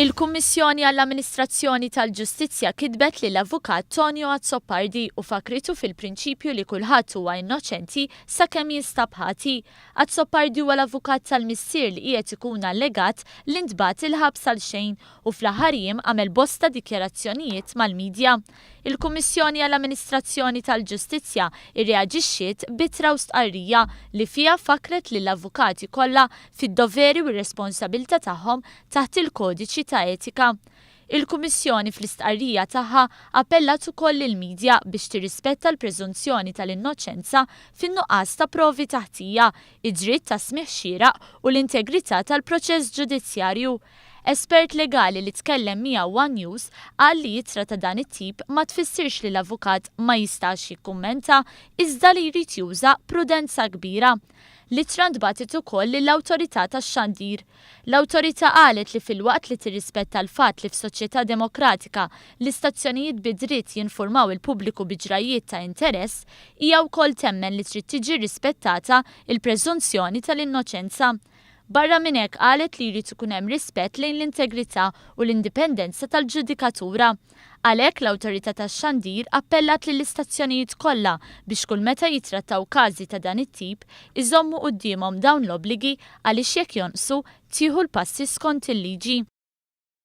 Il-Kummissjoni għall-Amministrazzjoni tal-Ġustizzja kitbet lill-Avukat Tonio Azzopardi u fakkritu fil-prinċipju li kulħadd huwa innoċenti sakemm jinstab ħati. Azzopardi huwa l-avukat tal-missier li qiegħed ikun allegat li ntbagħat il-ħabs għalxejn u fl-aħħar jiem għamel bosta dikjarazzjonijiet mal-midja. Il-Kummissjoni għall-Amministrazzjoni tal-Ġustizzja rreaġixxiet b'ittra u stqarrija li fiha fakkret lill-avukati kollha fid-doveri u r-responsabilità tagħhom taħt il-Kodiċi ta' Etika. Il-Kummissjoni fl-istqarrija tagħha appellat ukoll lill-midja biex tirrispetta l-preżunzjoni tal-innoċenza fin-nuqqas ta' provi ta' ħtija, id-dritt ta' smigħ xieraq u l-integrità tal-proċess ġudizzjarju. Espert legali li tkellem miegħu one News qal li ittra ta' dan it-tip ma tfissirx li l-avukat ma jistax jikkummenta iżda li jrid juża prudenza kbira. L-ittra ntbagħtet ukoll lill-Awtorità tax-Xandir. L-Awtorità qalet li filwaqt li tirrispetta l-fatt li f'soċjetà demokratika l-istazzjonijiet bi dritt jinfurmaw il-pubbliku bi ġrajjiet ta' interess, hija wkoll temmen li trid tiġi rispettata l-preżunzjoni tal-innoċenza. Barra minn hekk qalet li jrid ikun hemm rispett lejn l-integrità u l-indipendenza tal-ġudikatura. Għalhekk l-Awtorità tax-Xandir appellat lill-istazzjonijiet kollha biex kull meta jittrattaw każi ta' dan it-tip iżommu quddiemhom dawn l-obbligi għaliex jekk jonqsu tieħu l-passi skont il-liġi.